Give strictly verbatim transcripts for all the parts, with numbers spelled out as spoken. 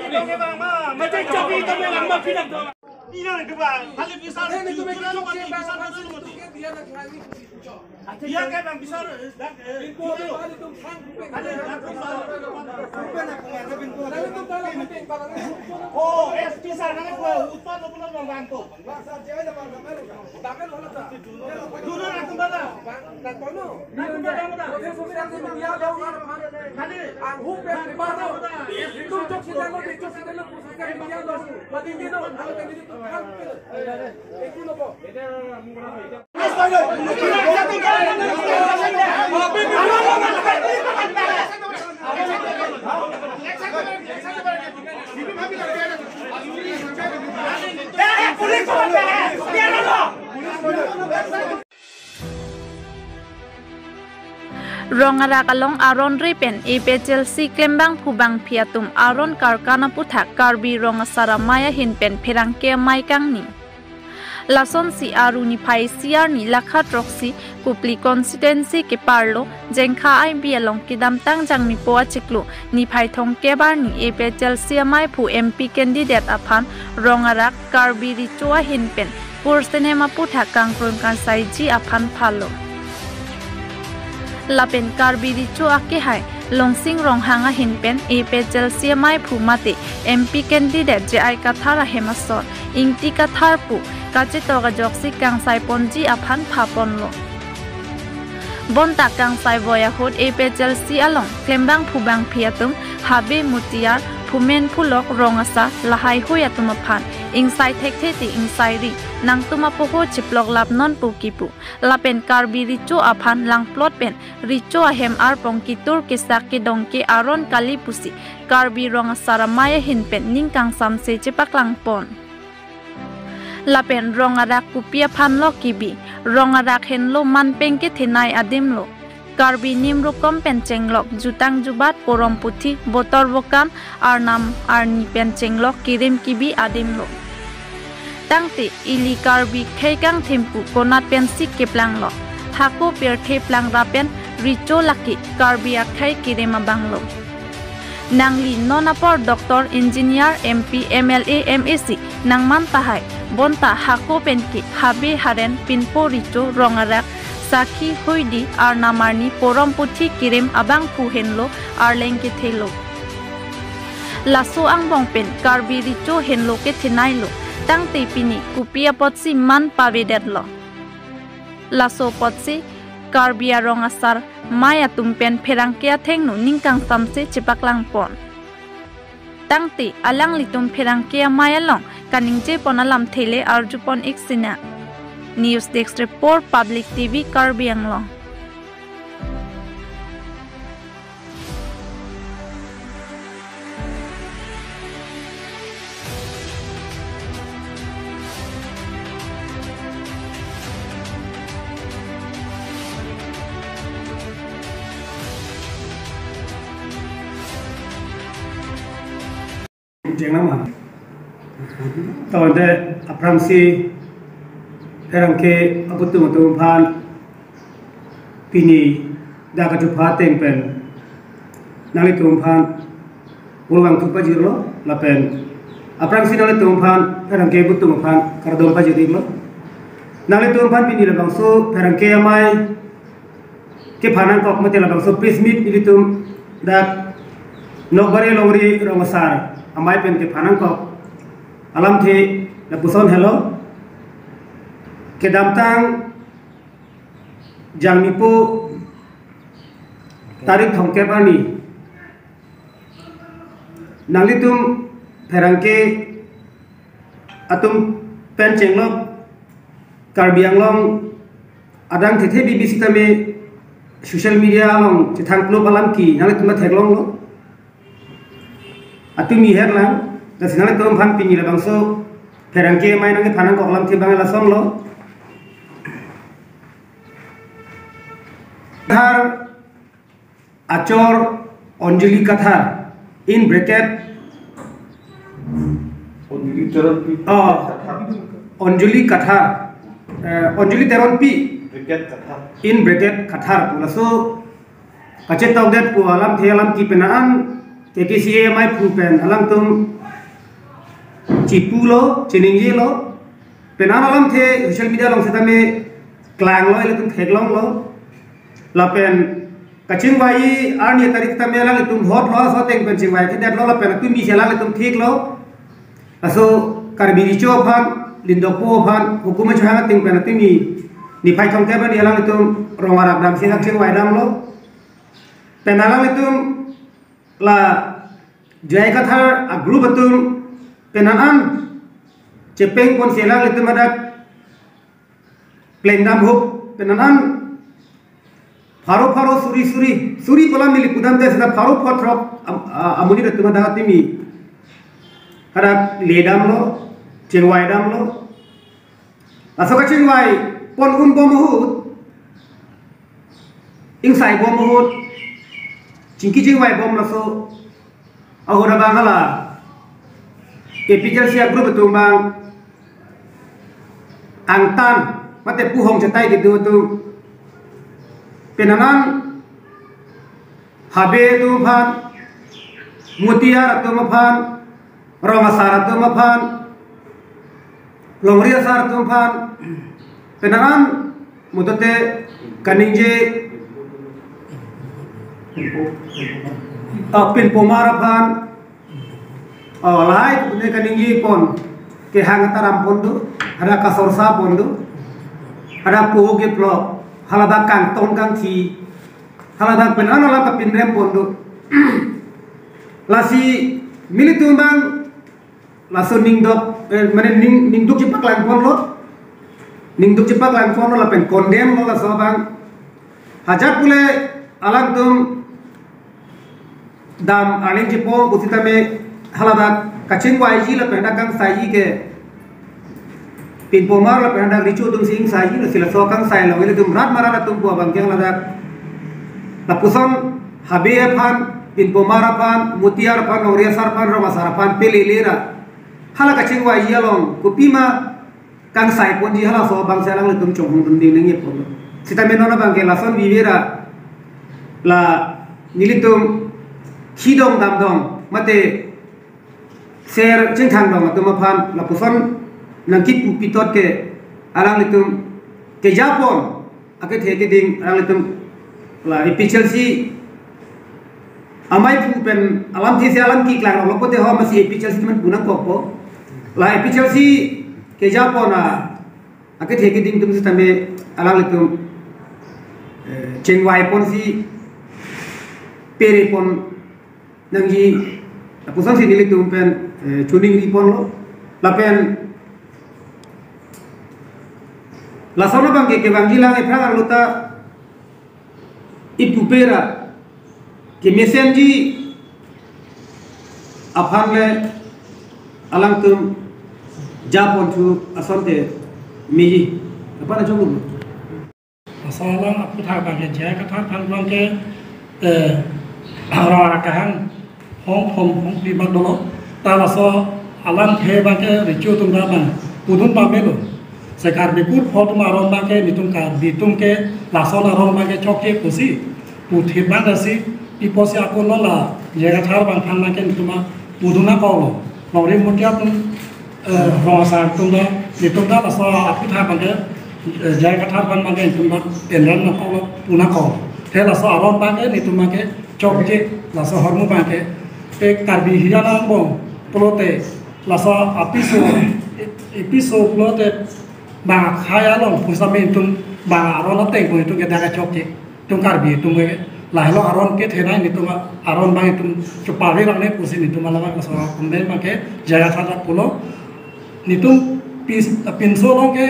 Oh, S P sir, nang ko utpad lo pulo bang ko. Dulu nang kembali. Nang kembali, kembali. Kali. Rong arak along aron re pen A P H L C klembangphu bangphi atum aron karkan aputhak Karbi Rong Asar Amei ahin pen pherangke amei kangni. Lasonsi Aru niphai isi arni lakha throksi Kopili constituency keparlo Jengkha I B along kedamtang Jangmipo achiklo niphai thomkep arni A P H L C ameiphu M P candidate aphan rong arak Karbi Recho ahin pen kursenem aputhak kangkrung kangsaiji aphan phalo. Lapen Karbi Recho akehai Longsing Ronghang ahin pen A P H L C ameiphu mate M P candidate J I Kathar ahem asor Ingti Kathar pu kachetok ajoksi kangsai ponji aphan phaponlo. Bonta kangsai voi ahut A P H L C along klembangphu bangphi atum Habe Mutiar, Phumen Phulok, Rong Asar, lahai hui atum aphan ingsai thekthe te ingsai ri, nangtum apoho chiplok lap non pu kipu. Lapen Karbi Recho aphan langplot pen Recho ahem arpong kitur kesak kedong ke aron kali pusi Karbi Rong Asar Amei ahin pen ning kangsamse chepaklang pon. Lapen rong arak kopi aphan lo kebi, rong arak henlo manpeng kethenei adim lo. Karbi nim rukom pen chenglok, jutang jubat, porom puthi, botor bokam, arnam arni pen chenglok, kirim kebi adim lo. Tangte ili Karbi khei kangthim pu konat pensi keplanglo. Hako pirthe plangra pen Recho lake Karbi akhei kirim abang lo. Nangli non apor doctor, engineer, M P, M L A, M A C nangman tahai, bonta hako pen ke Habe, Haren, Pinpo, Recho, rong arak, sakhi, hoidi, arnam arni, porom puthi kirim abangphu henlo arleng kethelo. Laso angbong pen Karbi Recho henlo kethenei lo, tangte pini kopi apotsi man pavedet lo. Laso apotsi Karbi Rong Asar Amei atum pen pherangke athengno ning kangsamse chepaklang pon. Tangte alanglitum pherangke amei along kaningje pon alamthe le arju pon ik sinang. News Desk Report, Public T V, Karbi Anglong. Jengnang ma. Tangte aphrangsi pherangke abutum atum aphan pini dak kachupha ateng pen nanglitum aphan kurvangthu pajirlo, lapen aphrangsi nanglitum aphan pherangke abutum aphan kardom pajirlo. Nanglitum aphan pini labangso pherangke amei kepha nangkok mate labangso press meet nelitum dak Nokbare Longri Rong Asar Amei pen kepha nangkok alamthe lapuson helo. Kedamtang Jangmipo tarik thomkep arni nanglitum pherangke atum pen chenglok Karbi Anglong adang thethe B B C tame social media along chethang klop alam ke nanglitum theklonglo. Atum iher lang, lasi nanglitum aphan pini labangso pherangke amei nangkepha nangkok alamthe abang lasonlo. Kathar achor Anjali Kathar, in bracket, Anjali Teronpi. Oh, Kathar. Anjali Kathar, eh, Anjali Teronpi, bracket Kathar, in bracket Kathar pu laso kachetokdet pu alamthe alam ke pen an K K C A ameiphu pen alangtum chipulo, chiningjelo. Pen an alamthe social media along setame klanglo, ilitum theklonglo. Lapen kachingvai arni tarik tame alanglitum hotlo, laso ateng pen chingvai kedetlo, lapen atumi si alanglitum thiklo. Laso Karbi Recho aphan, Lindokpo aphan, hukum achohang ateng pen atumi niphai thomkep arni alanglitum rong arak damsi dak chingvai damlo. Pen alanglitum la J I Kathar a group atum pen an an chepeng ponsi alanglitum hadak plengdam huk, pen an an pharo pharo suri suri suri polam neli pudam te seta pharo pharo throk am-, a-, amonit atum hadak atumi hadak ledamlo, chingvai damlo. Laso kachingvai pon un bom ahut, ingsai bom ahut, chingki chingvai bom laso ahut abang hala A P H L C a group atum abang angtan mate puhong chetai kedo atum pen an an Habe atum aphan, Mutiar atum aphan, Rong Asar atum aphan, Longri Asar atum aphan, pen an an mutote kaningje, ah, Pinpomar aphan, ah, lahai ne kaningje pon, kehang ataram pon do, hadak kasorsa pon do, hadak po keplok, haladak kangtong kangthi, haladak pen an alam kapinrem pon do. Lasi nelitum abang laso ningduk, eh, mane ning, ningduk chepaklang ponlo. Ningduk chepaklang ponlo lapen condemn lo laso abang. Ajat pule alangtum dam arleng chepong pusitame haladak kachingvaiji lapen hadak kangsaiji ke Pinpomar lapen hadak Recho atum si ingsaiji, lasi laso kangsai along ilitum rat marat atum pu abang ke haladak lapuson Habe aphan, Pinpomar aphan, Mutiar aphan, Longri Asar aphan, Rong Asar aphan pelele ra hala kachingvaiji along kopima kangsai ponji halaso abang si alanglitum chonghong dun ding nangji pon. Sitame non abang ke lason vive ra la nelitum khidong damdong mate ser chingthangdong atum aphan lapuson nangkipu pitot ke alanglitum keja pon akethe keding alanglitum la A P H L C amei phu pen alamthe si alam keklang lo pote ho masi A P H L C teman punang kokpo. La A P H L C keja pon a akethe keding atum sitame alanglitum, eh, chingvai ponsi pere pon nangji lapuson si nelitum pen, eh, choningri ponlo. Lapen lason abang ke kevangji lang ephrang arlo ta ipu pera kemesenji aphan le alangtum ja ponthu asonte meji. Apa na chong? Laso alam aphuthak abang ke J I Kathar aphan abang ke, eh, rong arak kehang hong thom hong phli bak dolo. Ta laso alamthe abang ke Recho atum ta abang pudun pamelo. Si Karbi kurpho atum aron abang ke nelitum Karbi atum ke lason aron abang ke chokche pusi puthit abang dasi iposi akun lo la J I Kathar abang aphan abang ke nelitum pudun nangkoklo. Longri Mutiar atum, eh, Rong Asar atum ta, nelitum ta laso aphuthak abang ke, eh, J I Kathar aphan abang ke nelitum ta tenran nangkoklo, pu nangkoklo. Te laso aron abang ke nelitum abang ke chokche, laso ahormu abang ke. Te Karbi hijan angbong pulote laso apiso, ipiso pulote bang akhei along pusitame nelitum bang aron ateng pu nelitum ke dak chokche. Itum Karbi atum ke lahelo aron kethe nai, nelitum aron abang itum chepavir nangne pusi nelitum alam laso condemn abang ke J I Kathar ta pulo. Nelitum pis-, pinso along ke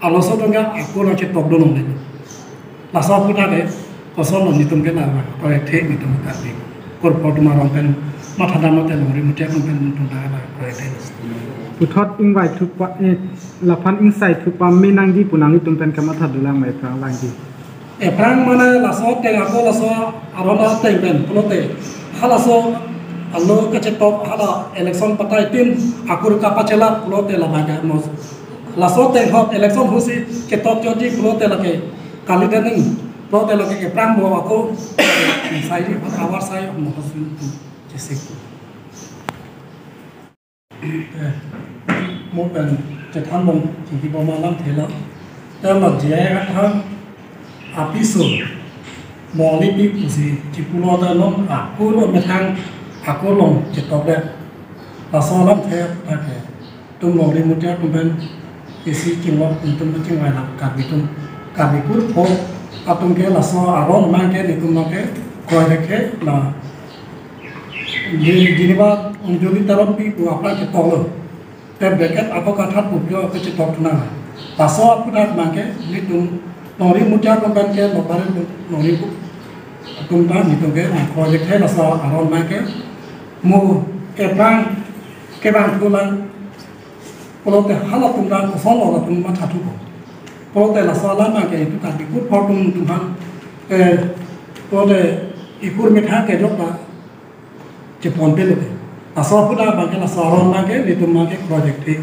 arloso atum ke akun nangchetokdun longle. Laso aphuthak ke kosonlo nelitum ke la korek the nelitum Karbi kurpho atum aron pen mathadam lote Longri Mutiar atum pen nelitum ta la korek the. Puthot ingvai thupa, eh, laphan ingsai thupa me nangji pu nanglitum pen kamatha dolang ma ephrang vangji. Ephrang mane laso ateng ako laso aron ateng pen pulote halaso alo kachetok hala election patai tin akur kapachelap pulote labang ke mo. Laso ateng hok election husi ketok jodi pulote lake kali dening pulote lake ephrang bo ako sai di awar sai mo hosin tu jesik. Eh, mo pen chethan bom, chingki bom alamthe lo. Te lo J I Kathar apiso Monglipi pusi chipulo ta non akur methang akur along chetokdet. Laso alamthe ta ke itum Longri Mutia atum pen isi chingvai, itum chingvai lang Karbi atum, Karbi kurpho atum ke laso aron abang ke nelitum abang ke kroidet ke la Ji-, Jiniba Anjali Teronpi pu aphrang chetok lo. Te bracket ako kathat pu pio ke chetok thunang. Laso aphuthak abang ke nelitum Longri Mutia atum pen ke lo pare Longri atum ta nelitum ke kroidet ke laso aron abang ke mo keplang kebang thulang. Pulote halatum ta koson lo latum mathathu ko. Pulote laso alam abang ke itum Karbi kurpho atum atum aphan, eh, pulote ikur methang kejok ta cheponpe lote. Laso aphuthak abang ke laso aron abang ke nelitum abang ke kroidet ke.